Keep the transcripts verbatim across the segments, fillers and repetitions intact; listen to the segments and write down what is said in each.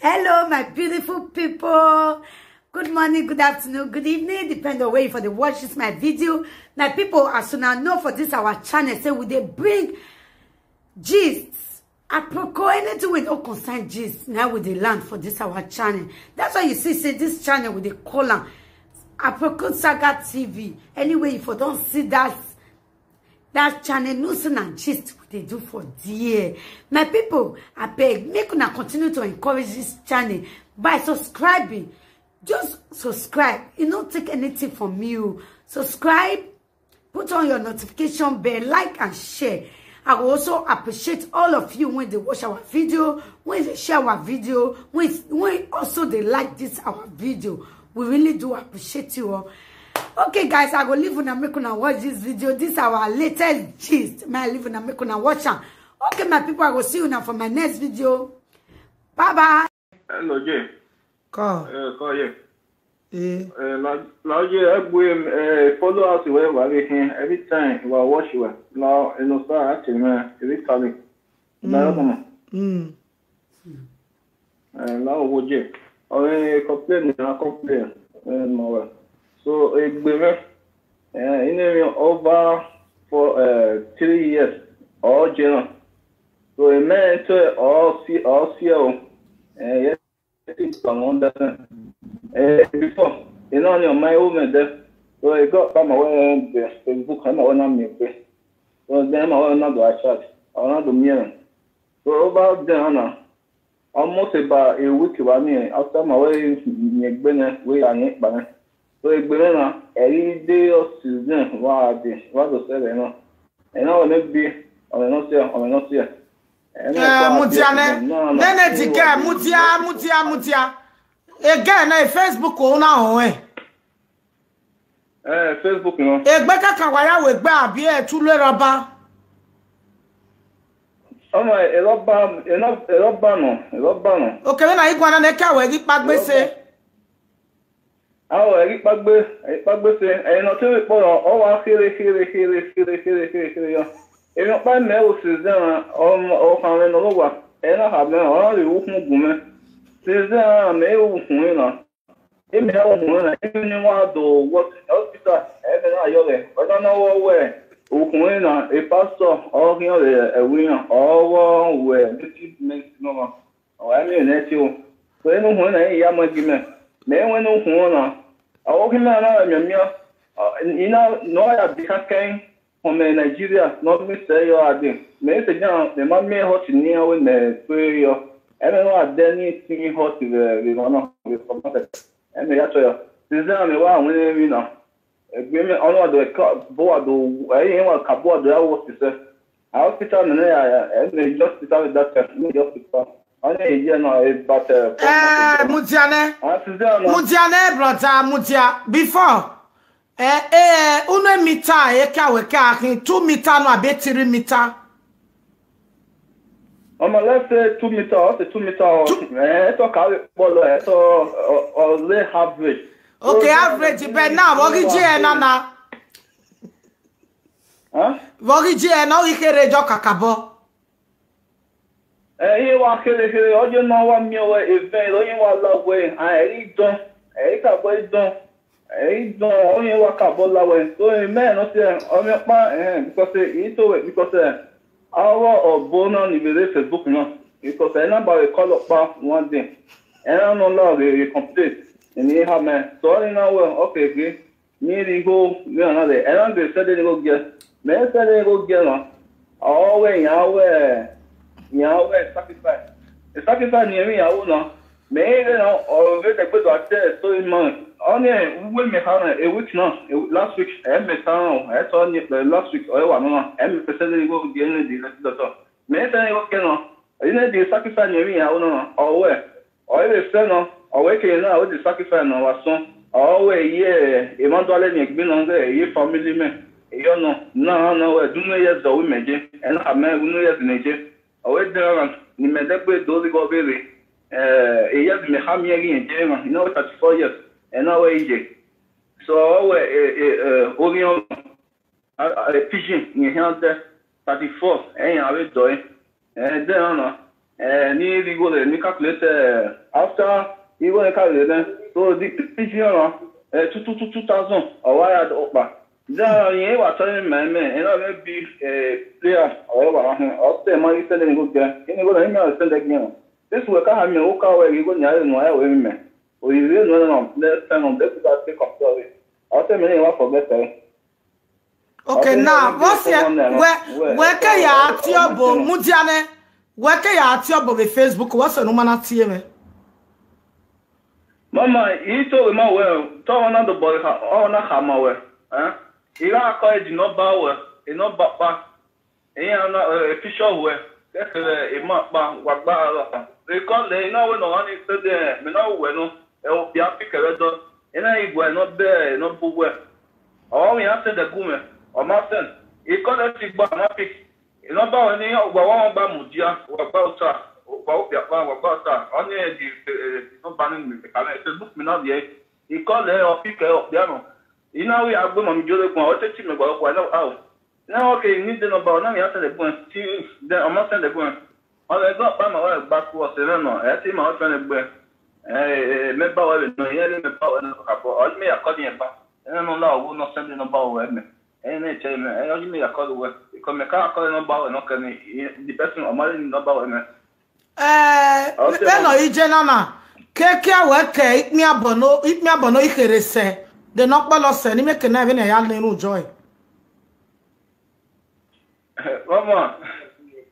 Hello, my beautiful people. Good morning, good afternoon, good evening, depend on where you for dey watch this my video. My people, as una know for this our channel, say we dey bring gist, aproko, anything wey no concern gist, na we dey land for this our channel. That's why you see say this channel we dey call am Aproko Saga T V. Anyway, you for don see that that channel, know say na gist we dey do for there. My people, abeg, make una continue to encourage this channel by subscribing. Just subscribe. E no take anything from you. Subscribe, put on your notification bell, like and share. I will also appreciate all of you when they watch our video, when they share our video, when, when also they like this our video. We really do appreciate you all. Okay, guys, I go leave una, make una watch this video. This our latest gist. May I leave una, make una watch am. Okay, my people, I go see una for my next video. Bye bye. Hello, Jay. Call. Uh, call, yeah. Eh. Uh, la, la, yeah, I go, um, uh, follow us wherever we can. Every time we watch you. Now, you know, sir, actually, man, every time. Mm. Mm. Eh, la wo je. Ọ, eh, complain, na complain. Eh, ma wa. So, egbe mwẹ, eh, ine mwẹ over for, eh, three years. Ọ je na. So, a man to ọ si, ọ si o. Eh, yes, it's from understand. Eh, before, you know, your my woman there. So, I got by my way on the Facebook, I'm on my way. So, then my way not do I chat. I want to mirror. So, over there now, almost about a week, I mean, after my way, you been where I ain't by. So, egbe mwẹ na, every day of season, wa de, wa do se na. Ena wẹ ne bi, ọmwa ne ọ si, ọmwa ne ọ si. Ena Eh, kpa mudia nẹ. Nene di kẹ, mudia, mudia, mudia. Egẹ na, Facebook u na họn ẹn. Eh, Facebook nọ. Egbe kaka wa ya wẹ egbe abi ẹ tulu rọba. Ọmọ, erọba, erọ-, erọba nọ, erọba nọ. Okevbe na i guan na ne kẹ wẹ ghi kpagbe se. Ao, ẹre ikpagbe, ẹre ikpagbe se, ẹre ne ọ te vbe kpọrọ, ọ wa khere, khere, khere, khere, khere, khere, khere yọ. Emwi ọkpa mẹ vbe osizẹn ra, ọ, ọ khanmwẹ ne ọ rre owa, ẹre na kha mẹ, ọ na rhie ukhun gun mwẹ. Sizẹn ra, mẹ i ru ukhunmwu na. Emwi ne a ru ukhunmwu na, emwi ne wa do wọ hospital, ẹre mẹ na yọ ghẹ. Ọ da na wọ wẹ ukhunmwu na, e pastor, ọ khian rre ẹvbo iran, ọ vbọ wẹ native medicine nọ. Ọ wa miẹn nẹ ẹtin o. Wẹ ne ukhunmwu na i ya mu ẹgi mẹ. Mẹ i wẹ ne ukhunmwu na. Ọ khin mẹ na mianmian. Ọ, I na, ne ọ ya dekhan kẹin, họmẹ Nigeria, ne ọ miẹn sẹ yọ gha dee. Mẹ i sẹ yan, mẹ ma miẹn hot ne iran wẹ mẹ kpere yọ. Ẹmwẹ ne ọ gha dẹ ne I tin hot vbe, vbe emwa na, vbe supermarket. Ẹmwẹ ya tọ yọ. Sizẹn mẹ wa winna emwi na. Egbe mwẹ, ọ na do ka bọ wa do, ẹ i wa ka bọ wa do ya wọ sisẹ. A hospital nene ya, ya, ẹ mẹ just hospital that time, mẹ just hospital. Ọ na ye na, about, uh, four months ago. Eh, mudia nẹ. Ah, sizẹn na. Mudia nẹ, brother, mudia. Before, eh, eh, unu meter, e ka wẹ ka khin two meter nọ, abi three meter. Ọmọ, let's say two meter, ọ say two meter, ọ, eh, ẹ tọ ka vbe kpọlọ, ẹ tọ, ọ, ọ, lay average. Okay, so, average, but now, vbe ọ ghi je ẹ na na? Huh? Vbe ọ ghi je ẹ na, ọ ghi kherhe jọ kakabọ. Ẹ i wa kherhe kherhe, ọ ye ne ọ wa miẹn wẹ event, ọ ye wa la wẹ, a, ẹ i dọn, ẹ i ka wẹ i dọn, ẹ i dọn, ọ ye wa ka bọ la wẹ. So, imẹ ne ọ sẹ, ọ miẹn ọkpa, eh, because, eh, I to wẹ, because, eh, avbe ọbo na ni vbe rre Facebook na, because ẹ na ba vbe call ọkpa one day, ẹ na nọ la vbe, vbe complete, eni ha mẹ. So, ọ ni na wẹ, okay, gbe. Ni rhie igho vbe iran na rre, ẹ na ghe sẹdẹ ne igho giẹ. Mẹ i sẹdẹ ne igho giẹ na, ọ wẹ iran wẹ, iran wẹ sacrifice. E sacrifice ni emwi iran ru na, mẹ i rre na, ọ vbe dẹgbe do a te story man. Ọnii uwu mẹ kha na, a week na, a, last week, ẹ mẹ ta na, ẹ tọ ni, eh, last week, ọ wa nọ na, ẹ mẹ sẹdẹ ne igho giẹ ne di doctor. Mẹ i sẹdẹ ne igho giẹ na, Ine di sacrifice ne emwi iran ru na, ọ wẹ, ọ i vbe sẹ nọ, ọ wẹ ke na, ọ di sacrifice ne ọ wa sọn, ọ wẹ, iye emwa do a lẹ ni ẹgbin nọ, iye family mẹ, iye ọnọ, na, na wẹ, do unu ye zẹ ọ wẹ imẹ je, ẹ na kha mẹ unu ye zẹ imẹ je, ọ wẹ dẹ ọmwa ne imẹ dẹgbe do zighe ọ vbe rre, eh, iye zẹ imẹ kha miẹn ghi rẹn je emwa, I na wẹ thirty-four years, ẹ na wẹ iye. So, ọ wẹ, eh, eh, eh, orhiọn, a, a, pidgin, rẹn khian dẹ, thirty-four, ẹ i yan vbe dọe. Ẹ, dẹ na na, Eh, ni righo rẹ, ni calculate, eh, after igho ne ka rre nẹ, so the pidgin ọnrẹn, eh, two, two, two, two thousand, ọ wa ya do kpa. Then irẹn wa tọ ẹmwẹ, ẹmwẹ, ẹmwẹ bi, eh, player, ọ wa họn, ọ sẹ ma ghi send igho giẹ, igho na, imẹ ọ send giẹ. This wẹ ka ha miẹn, u ka wẹ igho ne a re nu a ya wẹ mẹ. Oyi vbe nu nọ, next time, let's go take control of it. Ọ sẹ mẹ ne wa forget ẹ. Okay, now, what's your, wẹ, wẹ ke ya tie ọbo, mudia nẹ, wẹ ke ya tie ọbo vbe Facebook, what's your number na tie mwẹ? Mama, I told him, well, tell one of the boy, I want to come away. Eh? I got call the number, well, the number, pa. Iran na, eh, picture wẹ, kẹkẹrẹ emọ akpa, wa gba aro akpa. Because, eh, I na wẹ ne ọ gha ni sẹ dẹ, mẹ na wẹ nọ, ẹ, okpia pick ẹre dọ. I na ghi guẹ nọ bẹ, nọ bu wẹ. Ọ wa wẹ iran send ẹgu mwẹ, ọ ma send. I call ẹre ti gba, ọ ma pick. I nọ ba wẹ ne iran, wa wa gba mudia, wa gba ota, wa okpia akpa, wa gba ota. Ọ ni ẹ di, eh, eh, nọ ba ni mẹ ka mẹ, Facebook mẹ na viẹ. I call ẹre, ọ pick ẹre, okpia nọ. I na wẹ a gbe ma mi jore guan, ọ te ti mẹ gba ọkpa, I na, ao. Na, okay, I need the number, ọ na wẹ iran send ẹgu mwẹ, ti, then ọ ma send ẹgu mwẹ. Ọ lẹ gọ ọkpa ma wẹ gba ku ọse mwẹ nọ, ẹ te ma wẹ fẹn ẹgbẹ. Eh, eh, mẹ ba wẹ vbe nọ, iran mẹ ba wẹ nọ, kakabọ, ọ mẹ ya call iran ba. Ẹ na nọ la, ọ wẹ nọ send the number wẹ mẹ. Ẹ na tell mẹ, ẹ, ọ mẹ ya call wẹ. Because mẹ ka call number wẹ nọ kẹ ni, the person ọ ma rẹn number wẹ mẹ. Eh, okay, vbene ọ i je na na, keke wẹ ke ikpia bọ no, ikpia bọ no i kherhe sẹ, de ne ọ kpọlọ sẹ, ne imẹ ke na vbene ya na erhunmwu jọ ẹre. Mama,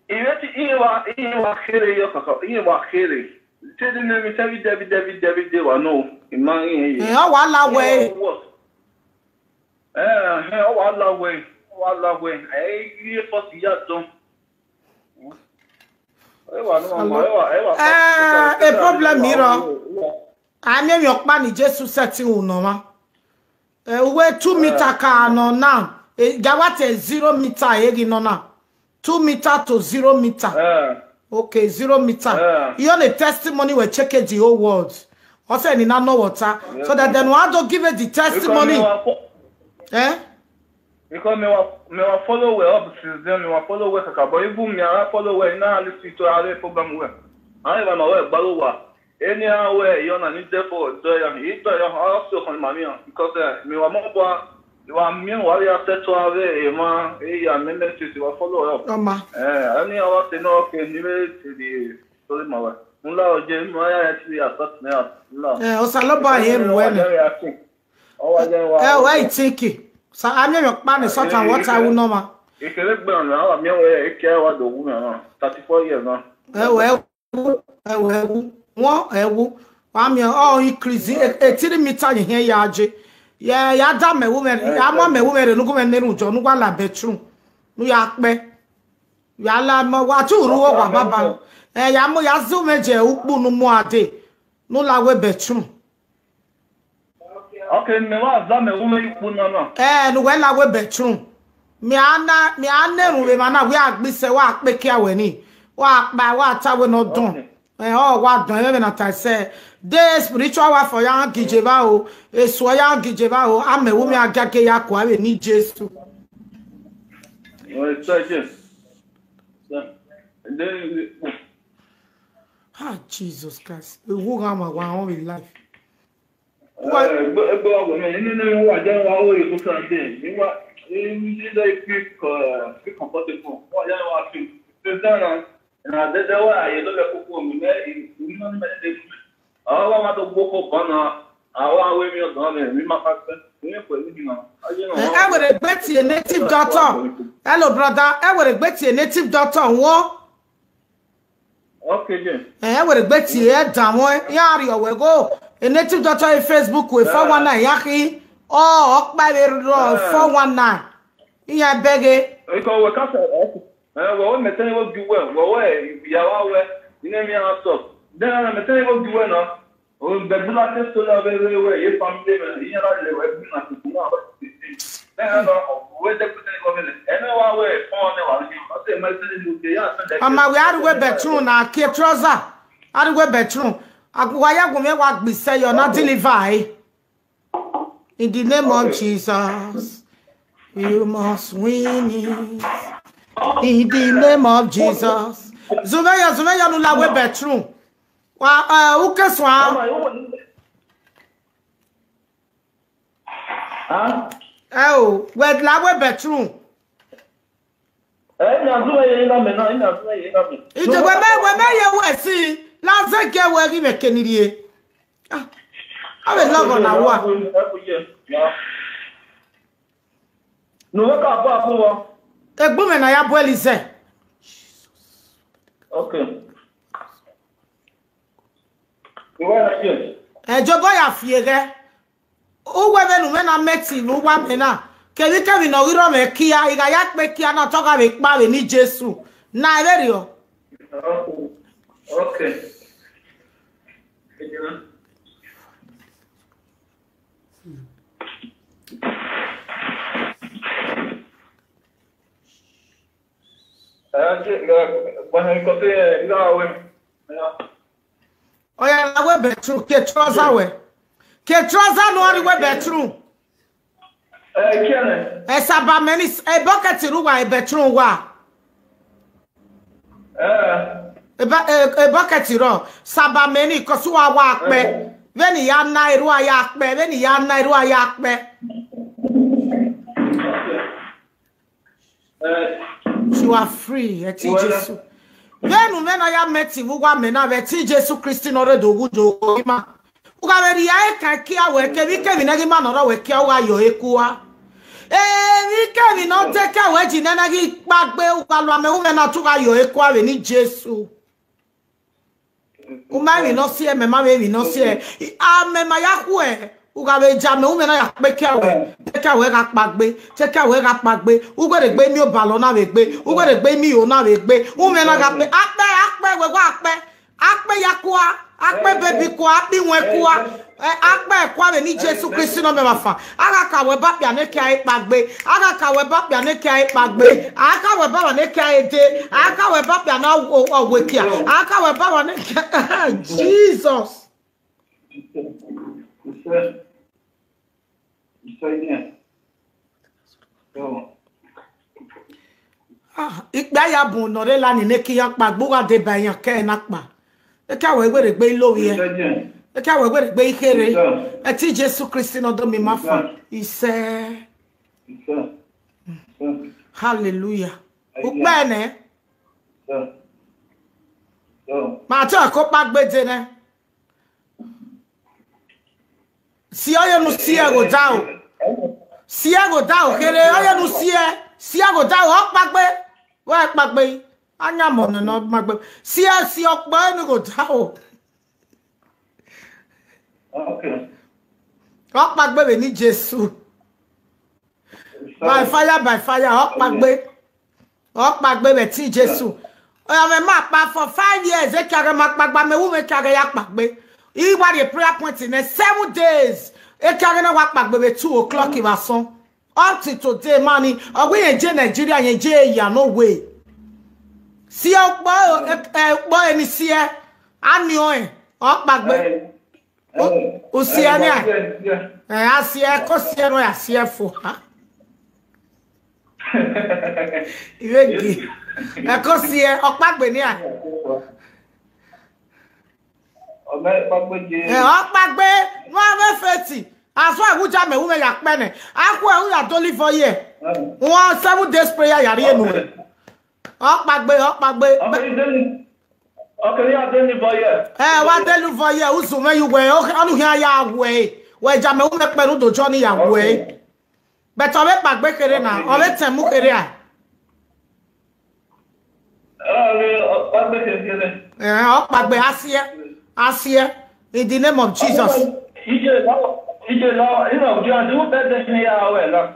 I re ti, I wa, I wa kherhe yọ kaka, I wa kherhe. Te de ne mi te every day, every day, every day, every day wa no, I ma rẹn ye. Eh, ọ wa la wẹ. Ẹ, ẹ, ọ wa la wẹ, ọ wa la wẹ. Ẹ, I re first ya dọn. Ẹ wa no, mama, ẹ wa, ẹ wa. Eh, a problem iro. A miẹn emwi ọkpa ni Jesu sẹtin unu ọmwa. Eh, uwe two meter ka nọ now. Eh, ga wa te zero meter eghi nọ now. Two meter to zero meter. Eh. Okay, zero meter. Eh. You on a testimony will check it the whole world. Ọ sẹ ni na nọ water. So that then we have to give it the testimony. Eh? Because me wa, me wa follow wẹ up since then, me wa follow wẹ kaka, but even me, I follow wẹ, I na listen to other program wẹ. I even know wẹ gbalo wa. Anyhow wẹ, you know, need therefore, do ya, he do ya, I also on my me, because, eh, me wa mo bua, you are me, wa ya set to have a man, eh, ya, me message, you wa follow up. Ọma. Eh, anyhow, I say, no, okay, ni me to the story, my wife. Nla oje, mo ya, actually, I thought me out. Nla. Eh, Osanobua here, when? Ọ wa ya, I think. Ọ wa ya, wa, ẹ, wẹ i think. Sa, a miẹn ọkpa ni sọta, what I will number. Ekele gbe ọna, a wa miẹn wẹ, eke a wa do wu na, thirty-four years na. Ẹ wẹ, ẹ wẹ, wọn, ẹ wo. Wa miẹn, ọ increase, e, e three meter ye hiẹn ya je. Ya, ya da mẹ wu mẹ, ya mọ mẹ wu mẹ rẹ, nugu mẹ neru jọ, nugu ala bedroom. Nu ya kpẹ. Ya la mọ, wa tu ru wa baba. Ẹ, ya mọ, ya zu mẹ je ukpu nu mu ade. Nu la wẹ bedroom. Okay, mẹ wa za mẹ wu mẹ ukpu na na. Ẹ, nu wẹ la wẹ bedroom. Mi a na, mi a na erhunmwu vbe emwa na, wẹ a gbe isẹ, wa kpe kia wẹ ni. Wa kpa, wa ta wẹ nọ dọn. Okay. Ẹ, ọ wa dọn, ẹmwẹ na ta ẹsẹ. De spiritual wife ọ ya gije vba o, esu ọ ya gije vba o, a mẹ wu mẹ a giagie ya kua vbe ni Jesu. Well, it's like this. So, then, Ah, Jesus Christ. Ewu gha ma wa họn vbe life. Wa- Eh, egbe, egbe wa wẹ mẹ, inu ne wa jẹ wa wo ye social day. Ni wa, ni da feel, uh, feel comfortable. Wa jẹ wa feel. Since then, uh, na dede wa ye lo le kuku mi me, i, i no ni me de. Awa ma do gboko bana, awa we mi ọdọ me, mi ma pa pe. Mi ko ni na. Aye no. Eh, ẹ wẹ rre gbe tie native doctor. Hello, brother. Ẹ wẹ rre gbe tie native doctor wọn. Okay, then. Eh, ẹ wẹ rre gbe tie ẹ dan wọn. Ya ri ọwẹ go. A native doctor in Facebook with four one nine. Ya ki. Oh, ọkpa vbe rọ four one nine. Iyan bẹghe. Iko we ka se. Eh, wẹ wẹ mẹ tẹn igho gi uwẹ, wẹ wẹ ya wa wẹ, I ne emwi a sọ. Then mẹ tẹn igho gi uwẹ na. O bẹgbu na te story avbe rre wẹ ye family mẹ, iran na lele wẹ gbe na kuku na wẹ. Then na, wẹ de ku tẹn igho mẹ. Ẹ ne wa wẹ fọn ne wa ni. Ọ te mẹ tẹn igho gi ya tẹn de. Ama we a rre uwe bedroom na kie trouser. A rre uwe bedroom. Agu wa ya gu mẹ wa gbe isẹ yọ na deliver e. In the name of Jesus, you must win it. In the name of Jesus, Zumwẹ yọ, zumwẹ yọ ne u la wẹ bedroom. Wa, eh, u ke suan. Ọmọ, you want, huh? Ẹ o, wẹ la wẹ bedroom. Eh, ina zumwẹ ye ina mẹ na, ina zumwẹ ye ina mẹ. Ije wẹ mẹ, wẹ mẹ ye wẹ si, la zẹ gẹ wẹ ghi mẹ ke ni rrie. Ah, avbe love na wa. No, wake up, up, up. Egbe mwẹ na ya bu ẹre zẹ. Okay. You want to change? Ẹ jobọ ya fi eghẹ. Uwẹ vbene u mwẹ na mẹ ẹtin vbe uwu amẹ na, kevbikevbi ne ọ ghi rrọọ mwẹ kia, I gha ya kpe kia na, te ọ gha vbe kpa vbe eni Jesu. Na vberriọ. Okay. Okay. Ọ ya na wẹ bedroom, ke trouser wẹ. Ke trouser ne ọ rre wẹ bedroom. Ẹ saba mẹ ni, e bucket rre uwa, e bedroom uwa. E ba-, e, e bucket rrọọ, saba mẹ ni, 'cause uwa wa akpẹ. Vbene I ya na erua ya akpẹ, vbene I ya na erua ya akpẹ. You are free, ẹtin Jesu. Vbene u mwẹ na ya mẹ ẹtin vbe uwu amẹ na, vbe ẹtin Jesu Kristi ne ọ rre do wu do ima. U gha vbe rhie ẹre kan kia wẹ, kevbikevbi ne ẹghẹ ima ne ọ rrọọ wẹ kia, u gha yọ ẹre kua. Emwikemwi ne ọ dẹkẹ wẹ ji nene ghi kpaegbe, u gha lo amẹ ru mwẹ na, te u gha yọ ẹre kua vbe eni Jesu. U ma emwi ne ọ siẹ, mẹ ma vbe emwi ne ọ siẹ. Amẹ ma ya khuẹ, u gha vbe ja mẹ, u mwẹ na ya kpe kia wẹ, te kia wẹ gha kpaegbe, te kia wẹ gha kpaegbe, u wẹ rhe gbe imiobọ na vbe gbe, u wẹ rhe gbe imio na vbe gbe, u mwẹ na gha kpe, akpẹ, akpẹ, wẹ wa akpẹ, akpẹ ya kua, akpẹ bebi kua, akpẹ iwẹn kua, ẹ, akpẹ kua vbe eni Jesu Kristi ne ọ mẹ vbe afa. A gha ka wẹ ba kpia ne kia e kpaegbe, a gha ka wẹ ba kpia ne kia e kpaegbe, a ka wẹ ba wa ne kia e de, a ka wẹ ba kpia ne ọ, ọ, ọ wẹ kia, a ka wẹ ba wa ne kia, Jesus. Ah, ikpia ya bun ne ọ rre la ni ne ke iran kpaegbe, u gha deba iran kẹ na kpa. Ekia wẹ wẹ rhe gbe ilovbiẹ. Ekia wẹ wẹ rhe gbe ikherhe. Ẹtin Jesu Kristi ne ọ do miẹn ima fan. Isẹ. Hallelujah. Ukpẹ nẹ. Ma te ọkọ kpaegbe dee nẹ. Si ọye ne u si ẹre gho odaro. Si ẹre gho odaro kherhe, ọye ne u si ẹre, si ẹre gho odaro, ọ kpaegbe. Wẹ kpaegbe. Ayamọ nọ ne ọ kpaegbe. Si ẹre, si ọkpa ẹre ni gho odaro. Okay. Ọ kpaegbe vbe eni Jesu. By fire, by fire, ọ kpaegbe. Ọ kpaegbe vbe ẹtin Jesu. Ọ ya mwẹ ma kpa for five years, ekia ghe ma kpaegbe, amẹ wu mwẹ ekia ghe ya kpaegbe. I wa rrie prayer point nẹ seven days. Ekia ghe na wa kpaegbe vbe two o'clock vbe asọn. Up to today, mani, ọ wẹ irẹn je Nigeria, irẹn je ya no way. Si ọkpọ, ẹ, ọkpọ eni si ẹ, a niọn ẹn, ọ kpaegbe. U, u si ẹre nia? Ẹ, a si ẹre, ẹko si ẹre nọ, a si ẹre fo. Ivegi. Ẹko si ẹre, ọ kpaegbe nia? Ẹ, ọ kpaegbe, ne a mwẹ feti. Asọn ẹghẹ u ja mẹ, u mwẹ ya kpẹ nẹ. A khu ẹre, u ya dọlọ ivọ ye. One seven days prayer ya rhie nuẹn. Ọ kpaegbe, ọ kpaegbe. Okay, ya dele ivọ ye. Ẹ, wa dele ivọ ye, u zun mwẹ ye uwẹ, ọ, ọ nu khian ya wẹ. Wẹ ja mẹ, u mwẹ kpẹ ne u do jọ ni ya wẹ. But ọ vbe kpaegbe kherhe na, ọ vbe tẹn mu kherhe a. Ẹ, ọ kpaegbe, a si ẹre, a si ẹre, in the name of Jesus. Ije la, ije la, you know, just who better than me, I will.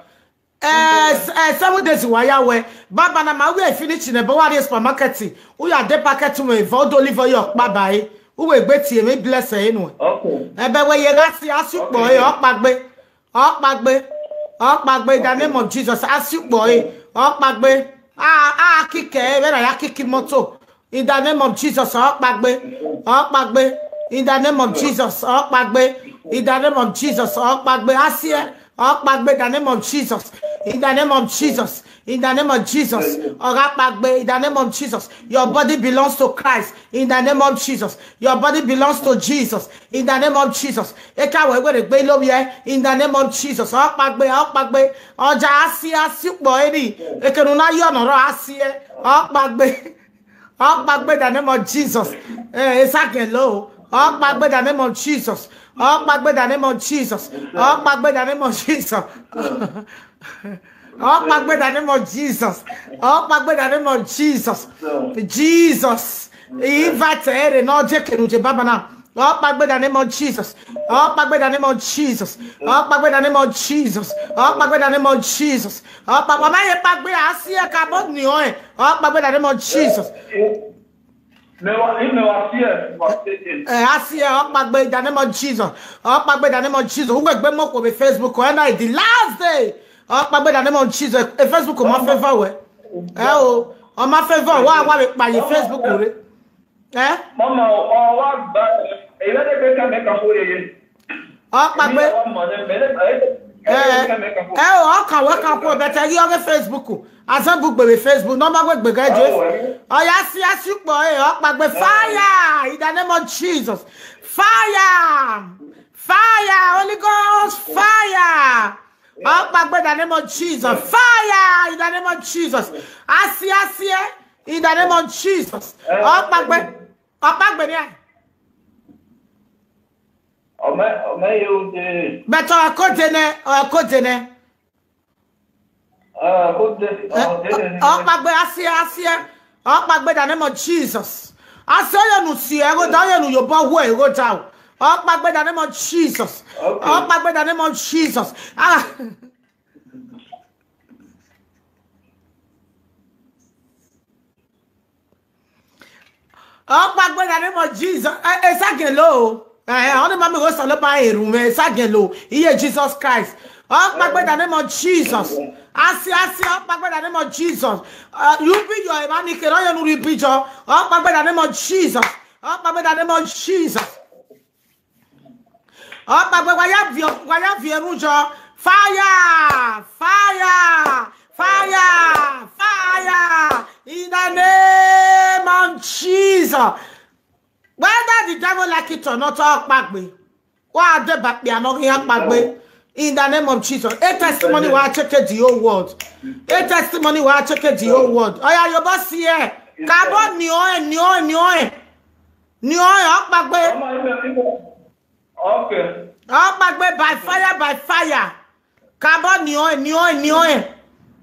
Eh, s-, eh, seven days wa ya wẹ. Baba na ma, we finish in a, but what is supermarket? We are the packet to me, for do live for your baba, eh? Who will bet you, me bless, eh, no? Okay. Eh, but where you got see, as you boy, ọ kpaegbe. Ọ kpaegbe. Ọ kpaegbe in the name of Jesus. As you boy, ọ kpaegbe. Ah, ah, kick, eh, where I kick him motor. In the name of Jesus, ọ kpaegbe, ọ kpaegbe. In the name of Jesus, ọ kpaegbe. In the name of Jesus, ọ kpaegbe. A si ẹre, ọ kpaegbe. In the name of Jesus, In the name of Jesus. In the name of Jesus. Ọ gha kpaegbe. In the name of Jesus. Your body belongs to Christ. In the name of Jesus. Your body belongs to Jesus. In the name of Jesus. Eka wẹ were gbe lo vbiẹ. In the name of Jesus. Ọ kpaegbe, ọ kpaegbe. Ọ ja a si, a si ukpọ eni. Ekene u na yọ nọ rọ a si ẹ. Ọ kpaegbe. Ọ kpaegbe in the name of Jesus. Eh, esa gẹlo. Ọ kpaegbe in the name of Jesus. Ọ kpaegbe in the name of Jesus. Ọ kpaegbe in the name of Jesus. Ọ kpaegbe in the name of Jesus. Ọ kpaegbe in the name of Jesus. Jesus. He invite ere no je kenu je baba na. Ọ kpaegbe in the name of Jesus. Ọ kpaegbe in the name of Jesus. Ọ kpaegbe in the name of Jesus. Ọ kpaegbe in the name of Jesus. Ọ kpaegbe, ọ ma ye kpaegbe, a si ẹ ka bọ ni ọẹn. Ọ kpaegbe in the name of Jesus. Mẹ wa, mẹ wa si ẹ, wa si ẹ. Eh, a si ẹ, ọ kpaegbe in the name of Jesus. Ọ kpaegbe in the name of Jesus. Ugbegbe mọ khuo vbe Facebook, ọ na the last day. Ọ kpaegbe in the name of Jesus. E Facebook ma favor wẹ. Ẹ o, ọ ma favor wa, wa vbe kpa ye Facebook re. Eh? Mama, ọ wa gba, ẹ, ẹ, ẹ, ẹ, ẹ, ẹ, ẹ, ẹ, ẹ, Ọ kpaegbe. Ẹ, ẹ, ẹ, ọ kan wẹ kan khuo, but ẹ ghi ọghe Facebook. Azan bu gbe vbe Facebook, nọ ma wẹ gbe ghe je. Ọ ya si, a si ukpọ, eh, ọ kpaegbe fire in the name of Jesus. Fire! Fire! Holy Ghost, fire! Ọ kpaegbe in the name of Jesus. Fire in the name of Jesus. A si, a si, eh, in the name of Jesus. Ọ kpaegbe. Ọ kpaegbe nia. Ọ ma, ọ ma ye ode. But ọ kode nẹ, ọ kode nẹ. Ọ kode, ọ kode nẹ. Ọ kpaegbe a si ẹ, a si ẹ. Ọ kpaegbe in the name of Jesus. A si ẹ, ọ ye ne u si ẹ, ẹghoda, ọ ye ne u ye obọ hu ẹ, ẹghoda o. Ọ kpaegbe in the name of Jesus. Okay. Ọ kpaegbe in the name of Jesus. Ah. Ọ kpaegbe in the name of Jesus. Eh, eh, esa gẹlo. Eh, eh, ọ ni ma mi gho Osanobua erhunmwu, esa gẹlo. Iye Jesus Christ. Ọ kpaegbe in the name of Jesus. A si, a si, ọ kpaegbe in the name of Jesus. Uh, you be your man, ni kere ọ ye ne u rhie ibi jọ. Ọ kpaegbe in the name of Jesus. Ọ kpaegbe in the name of Jesus. Ọ kpaegbe, wa ya viọ, wa ya viọ erhunmwu jọ. Fire! Fire! Fire! Fire! In the name of Jesus. Whether the devil like it or not, ọ kpaegbe. Wa deba kpia ne ọ ghi ya kpaegbe. In the name of Jesus. A testimony wa check the whole world. A testimony wa check the whole world. Ọ ya ye obọ si ẹ. Kabọ ni ọẹn, ni ọẹn, ni ọẹn. Ni ọẹn, ọ kpaegbe. Okay. Ọ kpaegbe by fire, by fire. Kabọ ni ọẹn, ni ọẹn, ni ọẹn.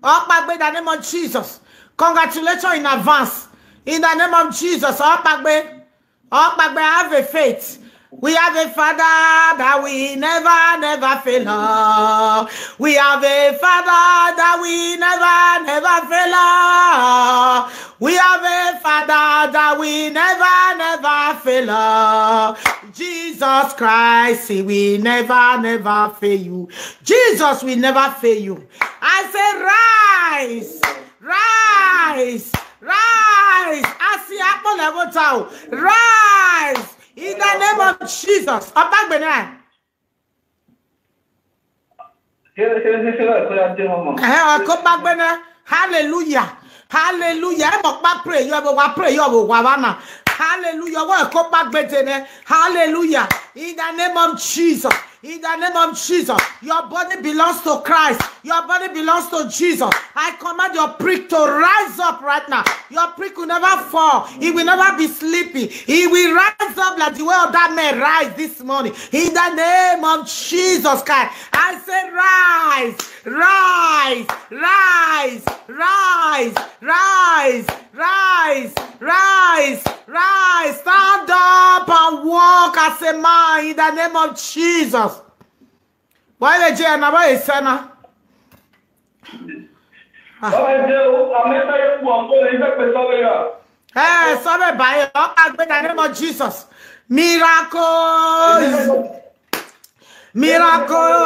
Ọ kpaegbe in the name of Jesus. Congratulations in advance. In the name of Jesus, ọ kpaegbe. Ọ kpaegbe, have a faith. We have a Father that will never, never fail us. We have a Father that will never, never fail us. We have a Father that will never, never fail us. Jesus Christ, he will never, never fail you. Jesus will never fail you. I say, rise, rise, rise. A si akpọ lẹ vbe ota o. Rise in the name of Jesus. Ọ kpaegbe nẹ. Ẹhẹn, ọ kpaegbe nẹ. Hallelujah. Hallelujah. Ẹ mọ ọkpa pray yọ vbe, wa pray yọ vbe, wa vba na. Hallelujah. Ọ kpaegbe dee nẹ. Hallelujah. In the name of Jesus. In the name of Jesus, your body belongs to Christ. Your body belongs to Jesus. I command your prick to rise up right now. Your prick will never fall. He will never be sleeping. He will rise up like the way of that man rise this morning. In the name of Jesus Christ, I say, rise, rise, rise, rise, rise, rise, rise, rise. Stand up and walk as a man in the name of Jesus. Why the J N? Why is Sana? Baba, ẹ jẹ́ o, àmì ẹ̀ka yẹn kú ọ̀pọ̀ lè fẹ́ pè sọ́wọ́ yà. Eh, sọ́wọ́ báyìí, ọ kpaegbe in the name of Jesus. Miracles. Miracle.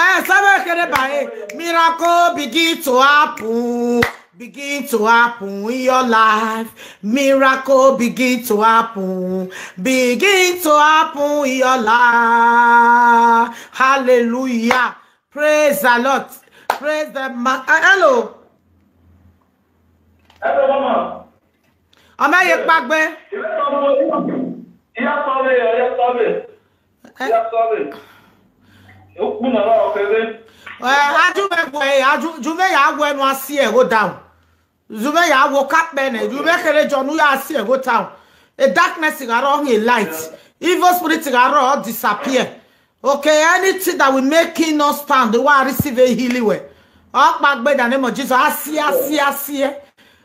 Eh, sọ́wọ́ kere báyìí. Miracle begin to happen. Begin to happen in your life. Miracle begin to happen. Begin to happen in your life. Hallelujah. Praise the Lord. Praise the man. Uh, hello. Hello, mama. Ọ ma ye kpagbe. Ìwé kan mo ní. Ìyá Sọ́ọ̀bì, ìyá Sọ́ọ̀bì. Eh. Ìyá Sọ́ọ̀bì. Ó kú nàrà ọ̀kẹ́rẹ́. Eh, aju me wẹ, aju, ju me ya wẹ nu a si ẹgho down. Ju me ya wo kapẹ nẹ, ju me kherhe jọ nu ya si ẹgho down. A darkness gha rrọọ hin light. Evil spirit gha rrọọ disappear. Okay, anything that will make him not stand, they will receive a healing well. Ọkpa gbe in the name of Jesus. Asie, asie, asie.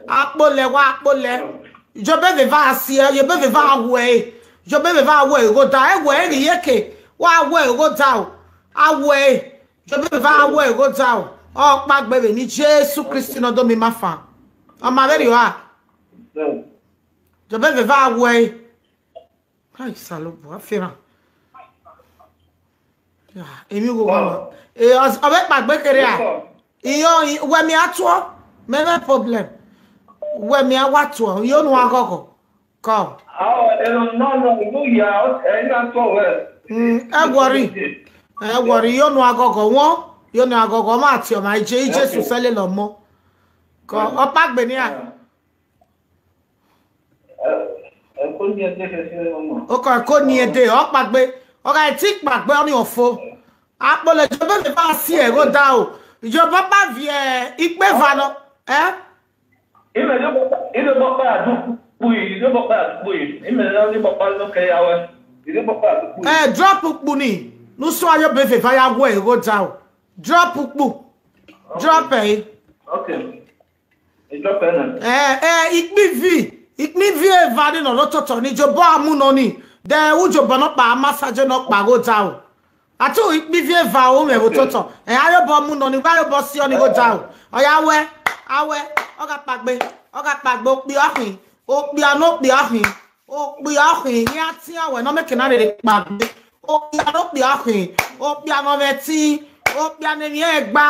Akpolẹ wa akpolẹ. Jobe veva asie, jobe veva awẹ. Jobe veva awẹ ghoda. Ẹwẹ ẹghi yeke. Wa awẹ ghoda o. Awẹ. Jobe veva awẹ ghoda o. Ọkpa gbe vbe ni Jesu Kristi nọ do mi ma fan. Ọ ma vberriọ a. Jobe veva awẹ. Ai, Osanobua, a fẹrhan. Ya, emwi ugho wa ma. Eh, ọ, ọ vbe kpagbe kherhe a? Iyọ, i, wẹ mia tuọ, mẹ mwẹ problem. Wẹ mia wa tuọ, iyọ nu aghọghọ. Kọ. Ah, eh, no, no, no, no, ya, eh, na tuọ wẹ. Mm, ẹ worry. Ẹ worry, iyọ nu aghọghọ wọn, iyọ nu aghọghọ ma tiọ ma je, Jesu sẹlẹ lọ mọ. Kọ, ọ kpagbe ni a. Okọ ẹko ni ẹdẹ, ọ kpagbe, ọ gha ti kpagbe ọnii ọfo. Akpolẹ jobe veva asie ghoda o. Jobe ọkpa viẹ ikpe eva nọ. Eh? Ime de bọkpa, ime bọkpa adu kpui, ime bọkpa adu kpui. Ime de bọkpa no ke ya wẹ. Ime bọkpa adu kpui. Eh, drop ukpu ni. Nu sua jobe veva ya wẹ ghoda o. Drop ukpu. Drop ẹre. Okay. Ẹ, ẹ, ikpivi, ikpivi eva ni nọ ototọ ni jobọ a mu nọ ni, de ujobọ nọkpa ma sa je nọkpa ghoda o. A tu ikpivi eva o mwẹ vbe ototọ, ẹ, a yobọ mu nọ ni, wa yobọ si ọni ghoda o. Ọ ya wẹ, a wẹ, ọ gha kpagbe, ọ gha kpagbe okpia ọkhin, okpia ne okpia ọkhin, okpia ọkhin, iran tian wẹ ne ọ meke na rere kpagbe. Okpia ne okpia ọkhin, okpia ne ọ mwẹ ẹtin, okpia ne emwi ẹnrẹn gba,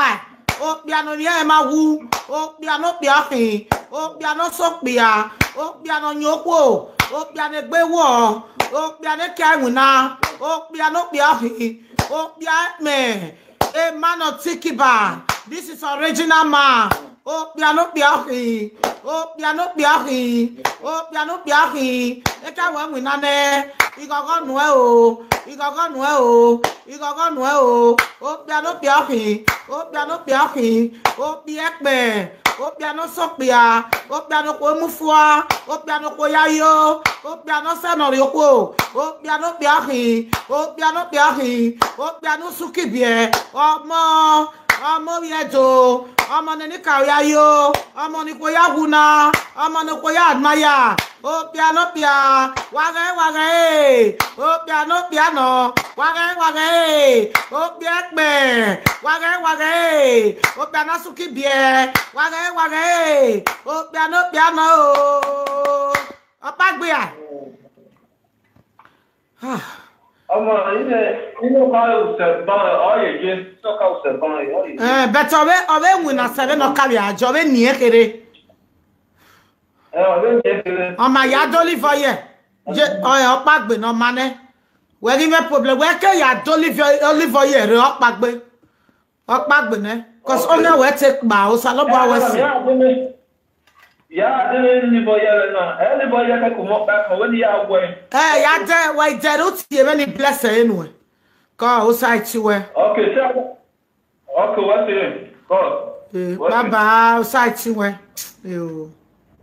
okpia ne emwi ẹnrẹn ma wu, okpia ne okpia ọkhin, okpia ne ọ sẹ okpia, okpia ne ọ yan okhuo, okpia ne egbe wọ, okpia ne kia iwinna, okpia ne okpia ọkhin, okpia ẹkpẹn, emwa ne ọ tikiba. This is original man. Okpia ne okpia ọkhin, okpia ne okpia ọkhin, okpia ne okpia ọkhin. Eke a wẹ winna nẹ, ighọghọ nuẹn o, ighọghọ nuẹn o, ighọghọ nuẹn o. Okpia ne okpia ọkhin, okpia ne okpia ọkhin, okpia ẹkpẹn, okpia ne ọ sẹ okpia, okpia ne okhuo mu fua, okpia ne okhuo ya yo, okpia ne ọ sẹ ne ọ rrie okhuo, okpia ne okpia ọkhin, okpia ne okpia ọkhin, okpia ne usuki biẹ, ọmọ, ọmọ ovbi Ẹdo, ọmọ ne enikaro ya yo, ọmọ ne ikhuo ya wu na, ọmọ ne okhuo ya admire. Okpia ne okpia, wa ghẹ, wa ghẹ e. Okpia ne okpia nọ, wa ghẹ, wa ghẹ e. Okpia ẹkpẹn, wa ghẹ, wa ghẹ e. Okpia ne a suki biẹ, wa ghẹ, wa ghẹ e. Okpia ne okpia nọ o. Ọkpa gbe a. Ah. Ọmọ, ine, ine ọkpa usẹ ban, ọ ye je, ine ọkpa usẹ ban, ọ ye je. Eh, but ọ vbe, ọ vbe winna sẹ vbene ọ ka vbe a jọ, ọ vbe niẹn kherhe. Eh, ọ vbe niẹn kherhe. Ọ ma ya dọ olive oil. Je, ọ, ọkpa gbe ne ọ ma nẹ. Wẹ ghi mwẹ problem, wẹ ke ya dọ olive, olive oil rre ọkpa gbe. Ọkpa gbe nẹ, 'cause ọ na wẹ te kpa, Osanobua wẹ sẹ. Ya dele olive oil na, olive oil ke kumọ kpa kan, wẹ ni ya wẹ. Eh, ya dẹ, wẹ dẹ ru tie vbene bless ẹ nuẹn. Kọ, Osa ti wẹ. Okay, sir. Okay, what's it? God. Eh, bye bye, Osa ti wẹ. Yo.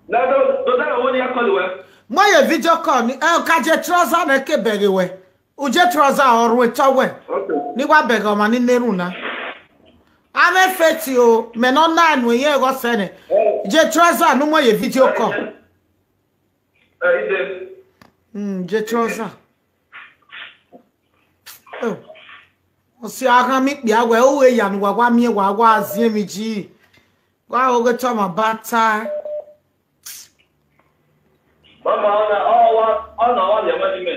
Na do, do that one ya call wẹ. Mo ye video call ni, eh, ka je trouser ne ke bẹghe wẹ. U je trouser ọ ru etọ wẹ. Okay. Ne I wa bẹghe ọmwa ni na erhunmwu na. Avbe feti o, mẹ ne ọ na enu eyẹn ẹghẹ ọsẹ nẹ. Eh. Je trouser ne u mu ye video call. Eh, ide. Mm, je trouser. Oh. Ọ si a ghan mi kpia wẹ, u ghe ya ne uwa wa miẹn wa wa ziẹn emwi ji. Wa oghe tọ ma ba ta. Mama, ọ na, ọ wa, ọ na wa lẹ ma ni mẹ.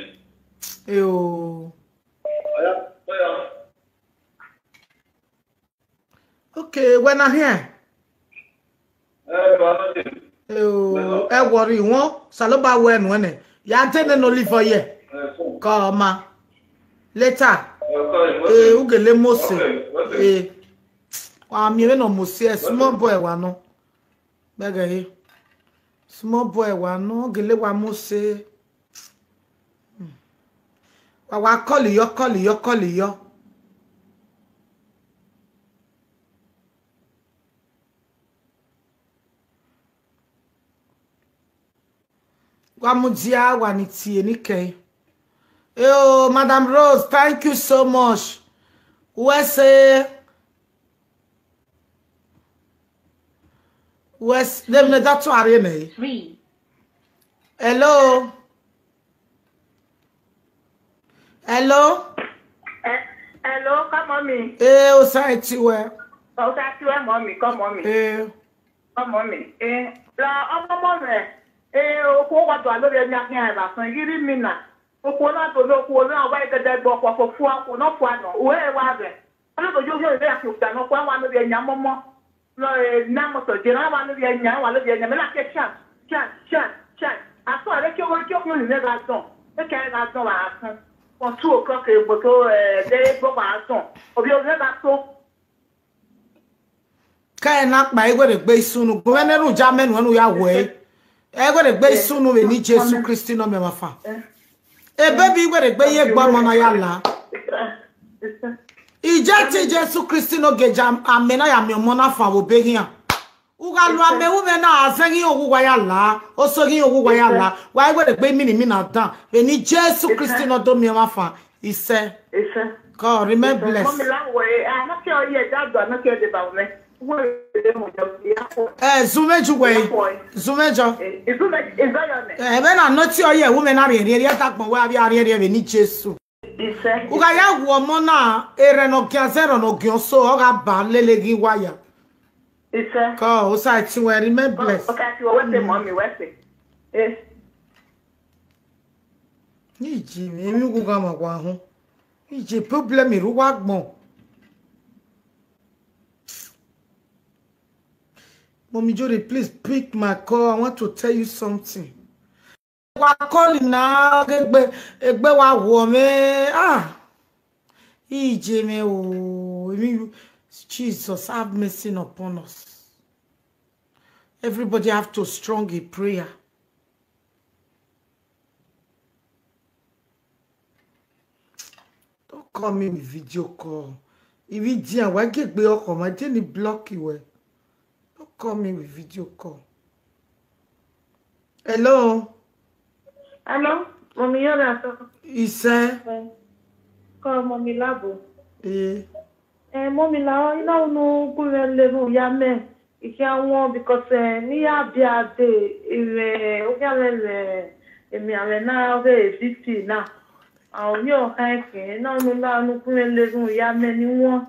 Eo. Oya, oya. Okay, wẹ na hiẹn. Eh, ba na de. Eo, ẹ worry wọn, Osanobua wẹ nuẹn nẹ. Ya dene ne olive oil. Eh, so. Kọ ma. Later. Eh, okay, okay. Eh, u gele Mose. Okay, okay. Eh. Wa miẹn vbene ọ mose, small boy wa nọ. Bẹghe ye. Small boy wa nọ, gele wa mose. Hmm. Wa wa call yọ, call yọ, call yọ. Wa mudia wa ni tie ni kẹe. Eo, Madam Rose, thank you so much. Wẹ se, wẹ se, dem ne da tun arre mẹ. Hello. Hello. Eh, hello, come on me. Eh, o sa eti wẹ. O sa eti wẹ, mommy, come on me. Eh. Come on me. Eh, la, ọmọ ọmọ rẹ. Eh, okhuo wa do alo vbe ẹmia khian ẹvba sọn, ghi rri mi na. Okhuo na do ne okhuo na wa gẹdẹ gbe ọkhuọ fo fua, okhuo nọ fua nọ. Uwẹ wa vẹ. Ọna do yo yo ya fi okpia nọ kua wa ne ovbi ẹyan mọmọ. Nọ, eh, na mọtọ je na wa ne ovbi ẹyan, wa ne ovbi ẹyan. Me na ke chat, chat, chat, chat. Asọn rẹ ke wo ke okhuo ni ne gha dọn. E ke gha dọn wa asọn. From two o'clock egbe ke, eh, de egbe wa dọn. Ovbi ovbi gha so. Ke ẹ na kpa iwere gbe isunu, gu mwẹ ne erhunmwu ja mẹ nuẹn ne u ya wẹ. Ẹ were gbe isunu vbe ni Jesu Kristi ne ọ miẹn ọmwa fan. Ebe bi were gbe ye egbe ọmọ na ya la. Ije te Jesu Kristi ne ogeja amẹ na ya miẹn ọmọ na fan vbe obọ eghian. U gha lu amẹ ru mwẹ na, azẹn ghi oghu wa ya la, oso ghi oghu wa ya la, wa i were gbe imina imina dan, vbe ni Jesu Kristi ne ọ do miẹn ọmwa fan. Isẹ. Isẹ. God, remain blessed. Mọmi la wẹ, a na ke ọ ye da do, a na ke ọ deba mwẹ. Wẹ de mo jọ ya fo. Eh, zumwẹ ju wẹ. Zumwẹ jọ. Eh, izumwẹ, izọyọ nẹ. Eh, vbe na nọ tie ọ ye, ru mwẹ na rhiẹnrhiẹn, rhiẹ dagbọn wẹ avbe a rhiẹnrhiẹn vbe ni Jesu. Isẹ. U gha ya wu ọmọ na, erhẹn ne ọ gian zẹ, erhẹn ne ọ gian oso, ọ gha ba lele ghi wa ya. Isẹ. Kọ, osa ti wẹ, remain blessed. Osa ti wẹ, wẹ se mọmi, wẹ se. Eh. Ije, emwi ughugha ma wa họn. Ije, problem rre uwa agbọn. Mommy Jode, please pick my call. I want to tell you something. Wa call na, egbe, egbe wa wo mwẹ. Ah. Ije mwẹ o. Emwi, Jesus, have mercy upon us. Everybody have to strong in prayer. Don't call me with video call. If you didn't, why get me up on my daily block you? Don't call me with video call. Hello? Hello? Mommy, you're not. Isẹ? Call Mommy Labo. Eh. Eh, Mommy Labo, you know, no, good level, yeah, man. Ikhian wọn, because, eh, ne I ya biẹ dee, emianmwẹ ne, emianmwẹ na ọghe V P na. A oniọnrẹn khin, na unu na unu kun mwẹ levun ya mẹ ni wọn.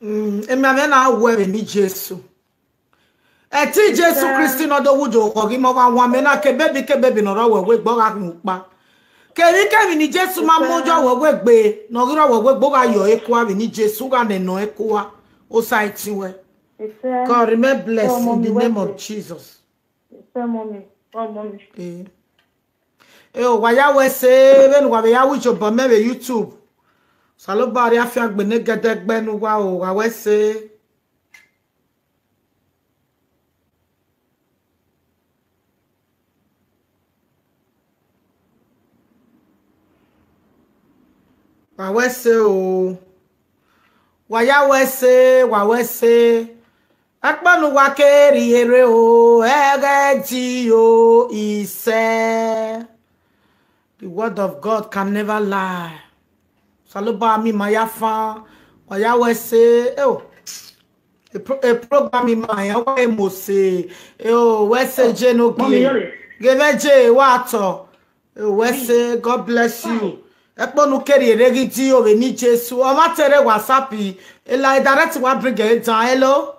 Mm, emianmwẹ na wẹ vbe ni Jesu. Ẹtin Jesu Kristi ne ọ do wu do khọ ghi mọ gha wan mẹ na ke baby ke baby ne ọ rre ọwẹwẹ egbe ọ gha khin ukpa. Kevbikevbi ne Jesu ma mu yọ ọwẹwẹ egbe, ne ọ ghi rre ọwẹwẹ egbe, u gha yọ ẹre kua vbe ni Jesu, u gha nene ẹre kua. Osa ẹtin wẹ. Isẹ. God, remain blessed in the name of Jesus. Isẹ, Mommy. Oh, Mommy. Eh. Eh, wa ya wẹ ẹse, vbene uwa vbe ya wu iyobọ mẹ vbe YouTube. Osanobua rhie afiangbe ne gẹdẹgbẹ ne uwa o, wa wẹ ẹse. Wa wẹ ẹse o. Wa ya wẹ ẹse, wa wẹ ẹse. Ẹkpọ ne uwa ke rhie rre o, ẹghẹ di o, isẹ. The word of God can never lie. Osanobua miẹn ima ya fan, wa ya wẹ ẹse, eh, oh. A pro-, a program ima ya wa emose, eh, oh, wẹ ẹse je ne ogie. Ghe mwẹ je, wa tọ. Eh, oh, wẹ ẹse, God bless you. Ẹkpọ ne u ke rhie rre ghi di o vbe ni Jesu. Ọ ma te rre WhatsApp, e la direct wa bring it down. Hello?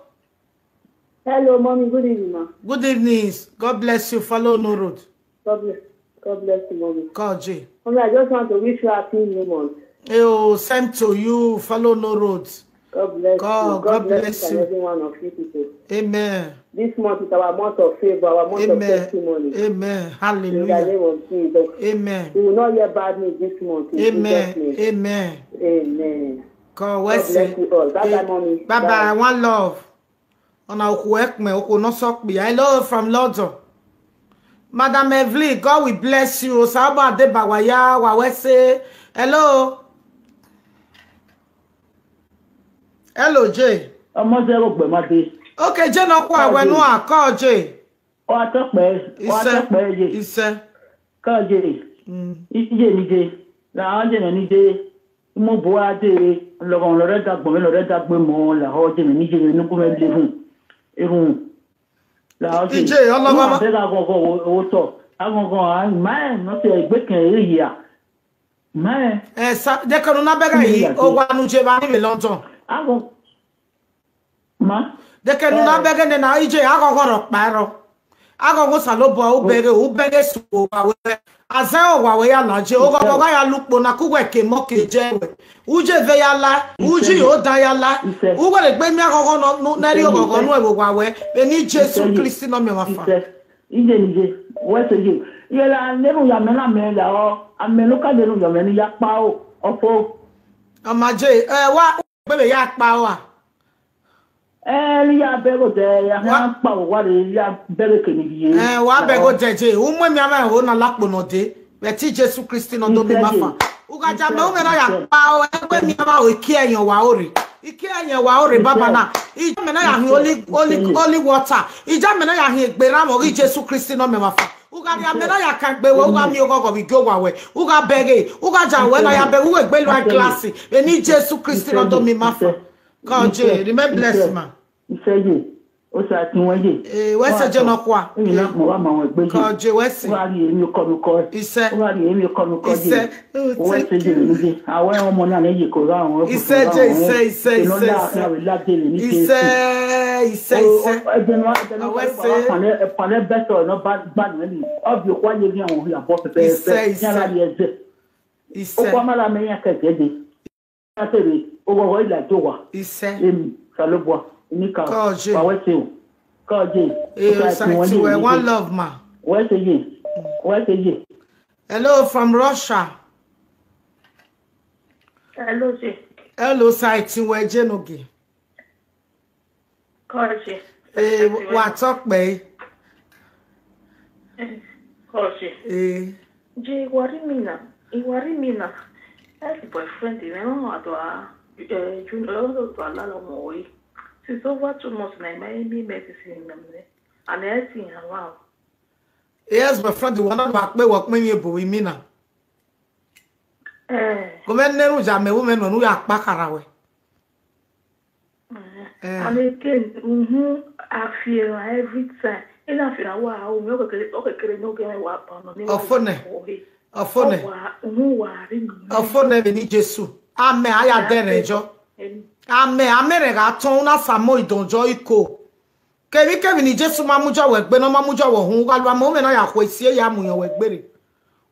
Hello, Mommy. Good evening, ma. Good evening. God bless you. Follow no road. God bless, God bless you, Mommy. Kọje. Mommy, I just want to wish you happy new month. Eh, oh, same to you. Follow no road. God bless you. God bless each and every one of you people. Amen. This month is our month of favor, our month of testimony. Amen. Hallelujah. In the name of Jesus. Amen. We will not hear bad news this month in Jesus' name. Amen. Amen. Kọ wẹ God sẹ. Bless you all. Bye bye, mommy. Bye bye, one love. Ọna okhuo ẹkpẹn, okhuo ne ọ sọ kpia. Hello from London. Madam Evelyn, God will bless you. Osanobua deba wa ya, wa wẹ sẹ. Hello. Hello, Jay. Ọmọ zẹ vbe ọgbẹmwa dee. Okay, Jay, nọkhua wẹ nuan, call Jay. Ọ a tọ kpẹẹ, ọ a tọ kpẹẹ ye. Isẹ. Call Jay. Mm. Iye ni dee. La ọ ye mwẹ ni dee. Mu bu a dee. Lọghọ lọ rẹ dagbọn, lọ rẹ dagbọn mọ, la ọ ye mwẹ ni ye mwẹ nugu mwẹ lehun. Erhunmwu. La ọ ye. Ije, ọlọghọ ma. Bẹghe aghọghọ otọ. Aghọghọ a ma ẹ, nọ te egbe kẹn ere hia. Ma ẹ. Ẹ sa, dekẹnu na bẹghe yi, owa nu je vba ni vbe London. Aghọ. Ma. Dekẹnu na bẹghe nena, ije, aghọghọ rọ kpa ẹrọ. Aghọghọ Osanobua, u bẹghe, u bẹghe su owa wẹ. Azẹ owa wẹ ya la je, oghọghọ gha ya lu ukpo na, ku wẹ ke mọ ke je wẹ. U je ve ya la, u ji yo da ya la. U wẹ rhe gbe miẹn aghọghọ nọ, nẹ rhie oghọghọ nuẹn vbe owa wẹ. Vbe eni Jesu Kristi ne ọ miẹn ọmwa fan. Ije ni ye, wẹ sẹ ye. Iye la ne erhunmwu ya mẹ na mẹ la ọ, amẹ ne u ka de erhunmwu ya mẹ ne I ya kpao, ọ fo. Ọ ma je, ẹ, wa gbe vbe ya kpao a? Ẹ, ne I ya bẹghe odẹ, ya khian kpao, wa rhe ya bẹghe ke ni ye. Ẹ, wa bẹghe odẹ je, u mu emianmwẹ ẹvbo na la kpo nọ dee, vbe ẹtin Jesu Kristi ne ọ do miẹn ima fan. U gha ja mẹ, u mwẹ na ya kpao, ẹ, u mu emianmwẹ ẹvbo, ikie ẹyẹn wa ore. Ikie ẹyẹn wa ore baba na. I ja mẹ na ya hin holy, holy, holy water. I ja mẹ na ya hin egbe erha mwẹ ọghe Jesu Kristi ne ọ miẹn ima fan. U gha rhie amẹ na ya kan egbe wẹ, u gha miẹn oghọghọ vbe igie owa wẹ. U gha bẹghe, u gha ja wẹ na ya bẹghe, u wẹ gbe lu glass. Vbe eni Jesu Kristi ne ọ do miẹn ima fan. Call Jay, remain blessed, ma. Isẹ ye, Osatin wẹ ye. Eh, wẹ sẹ je nọkhua. Emwi na kpọn wa ma wọn egbe ye. Call Jay, wẹ sẹ. Wa rhie emwi okọ nokọ. Isẹ. Wa rhie emwi okọ nokọ ye. Isẹ. Oh, wẹ sẹ ye ni ye. Awẹ ọmọ na ne ye ko ra wọn. Isẹ je, isẹ, isẹ, isẹ, isẹ. Isẹ, isẹ, isẹ. Ẹgbẹ nu, ẹgbẹ nu, wẹ sẹ. Panẹ bẹtọ nọ ba gba nu ni. Ọ bi okwa ye ni àwọn ọhia bọ pẹpẹ. Isẹ, isẹ. Yàrá yẹ zẹ. Isẹ. Okwa ma la mẹ yan kẹkẹ de. Atere, oghọghọ i la do wa. Isẹ. Emi, Osanobua, enikaro, Kọje. Wa wẹ te o. Kọje. Eh, Osatin wẹ, one love, ma. Wẹ te ye. Wẹ te ye. Hello from Russia. Hello, Jay. Hello, Osatin wẹ, je nogie. Kọje. Eh, wa tọ kpẹ. Kọje. Eh. Je, I wa rhie imina, I wa rhie imina. Ex boyfriend mwẹ, ọ do a, eh, June, ọ do a lala ọmọ ọre. Since over two months now, I ma emi medicine na mẹ. And I see him around. Ex boyfriend wa na ma kpe wọ kpe yin ebo imina. Eh. Ko mẹ nẹrun ya mẹ, wo mẹ nọ nu ya kpa khara wẹ. Eh. And again, uhun, afiẹn every time. Ena afiẹn wa, o mi, ọ kekere, ọ kekere ne ọ gẹ wa pa nọ, ne wa Ọfọ nẹ. Ọfọ nẹ. Ọ wa, uhun wa rhie mi. Ọfọ nẹ vbe eni Jesu. Amẹ, a ya dẹrẹ jọ. Amẹ, amẹ rẹ gha tọn una Samuel idọnjọ iko. Kevbikevbi ne Jesu ma mudia wẹ gbe, ne ọ ma mudia wẹ uhun, u gha lu amẹ, u mwẹ na ya khue isi, ya mu yọn wẹ gbere.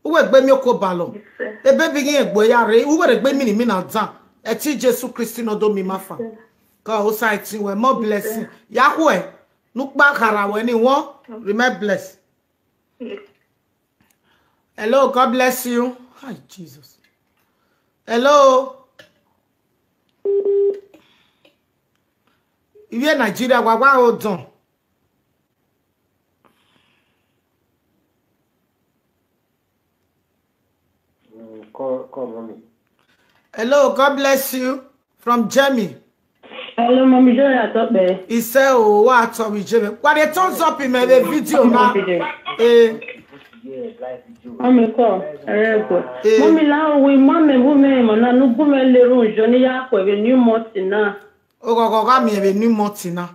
U wẹ gbe miẹn okuo balọ. Ebe bi ghi egbe ya rre, u wẹ rhe gbe mini mina dan. Ẹtin Jesu Kristi ne ọ do miẹn ima fan. Ka Osatin wẹ, more blessing. Ya khuẹ, ne u kpa khara wẹ ni wọ, remain blessed. Hello, God bless you. Hi, Jesus. Hello. Ivie Nigeria, wa wa hold on. Mm, call, call mommy. Hello, God bless you. From Germany. Hello, mommy, Joy, I talk there. He said, oh, what talk with Germany? What they thumbs up in my video now? Eh. Mommy, call. Very good. Eh. Mommy, la we mommy, woman, man, no go me le room, Johnny, ya ko, a new month now. Oghọghọ gha miẹn vbe new month na.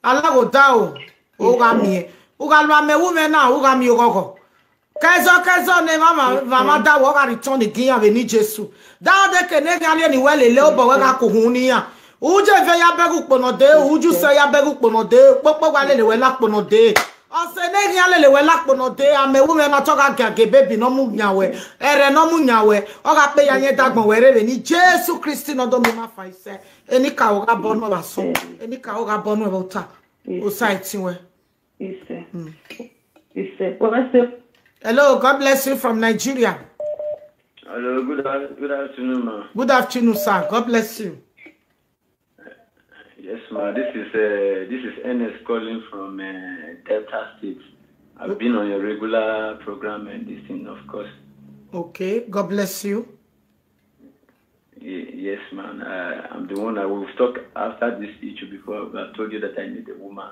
Alagho da o, u gha miẹn. U gha lu amẹ wu mwẹ na, u gha miẹn oghọghọ. Kẹzọ kẹzọ ne mama, mama da wẹ ọ gha return again ya vbe eni Jesu. Da de ke ne eghian rhie ne wẹ lele obọ wẹ gha ku uhunmwu ne iran. U je ve ya bẹghe ukpo nọ dee, u ju sẹ ya bẹghe ukpo nọ dee, kpokpo wa lele wẹ la ukpo nọ dee. Ọse ne eghian lele wẹ la ukpo nọ dee, amẹ wu mwẹ na tọ gha giagia baby ne ọ mu yan wẹ, ẹrẹ ne ọ mu yan wẹ, ọ gha kpe ya yẹn dagbọn wẹ rre vbe eni Jesu Kristi ne ọ do miẹn ima fan isẹ. Enikaro gha bọ nuẹn vbe asọn, enikaro gha bọ nuẹn vbe ota, Osatin wẹ. Isẹ. Mm. Isẹ. Well, I say, hello, God bless you from Nigeria. Hello, good, a-, good afternoon, ma. Good afternoon, sir. God bless you. Yes, ma. This is uh, this is Ernest calling from uh, Delta State. I've been on your regular program and this thing, of course. Okay, God bless you. Ye- Yes, man. Uh, I'm the one that will talk after this issue before. I told you that I need a woman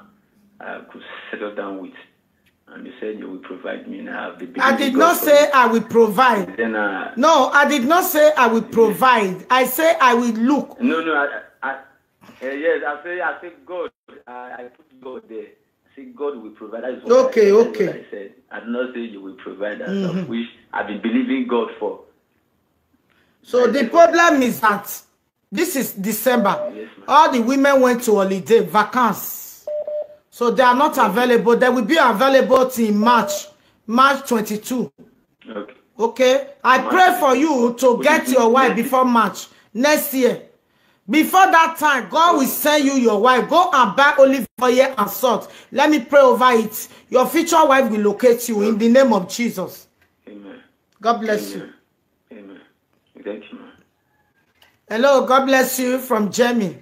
I could settle down with. And you said you will provide me. And I have the I did not say I will provide. Then, uh, No, I did not say I will provide. I say I will look. No, no, I, I, uh, yes, I say, I say God. I, I put God there. I say God will provide. That is what Okay, I, that is okay. What I said. I did not say you will provide. That's of which I've been believing God for. So the problem is that this is December. Yes, ma'am. All the women went to holiday, vacances. So they are not available. They will be available till March, March twenty-two. Okay. Okay? I pray for you to get your wife before March next year. Before that time, God will send you your wife. Go and buy olive oil and salt. Let me pray over it. Your future wife will locate you in the name of Jesus. Amen. God bless you. Amen. Amen. Thank you, man. Hello, God bless you from Germany.